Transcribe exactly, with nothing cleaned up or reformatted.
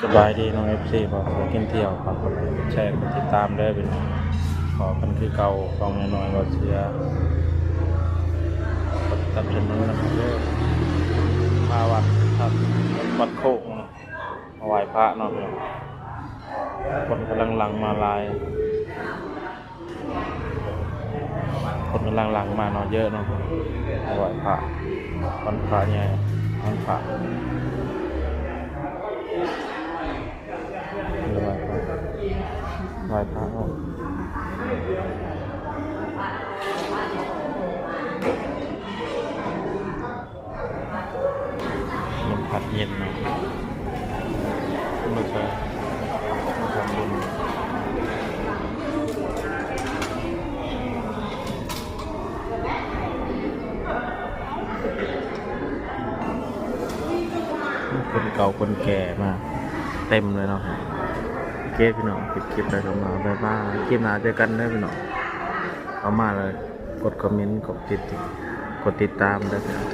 สบายดีน้อง เอฟซี บ่าวเสือกินเที่ยว ฝากกดไลค์กดแชร์กดติดตามเด้อพี่น้อง ขอกันคือเก่า ของน้อยๆ บ่าวเสือ กดสนับสนุนนะครับเด้อ มาวัดครับ วัดโคกเนาะ มาไหว้พระเนาะพี่น้อง คนกำลังหลั่งมาหลาย คนกำลังหลั่งมาเนาะ เยอะเนาะ ไหว้พระ วันพระใหญ่ วันพระ ไหว้พระ ไหว้พระเนาะ ลมพัดเย็นเนาะ มาใช้ มาทำบุญ คนเก่าคนแก่มา เต็มเลยเนาะ โอเคพี่น้อง ปิดคลิปแล้วก็มา บ๊ายบาย คลิปหน้าเจอกันเด้อพี่น้อง เอามาเลย กดคอมเมนต์ กดติด กดติดตามเด้อพี่น้อง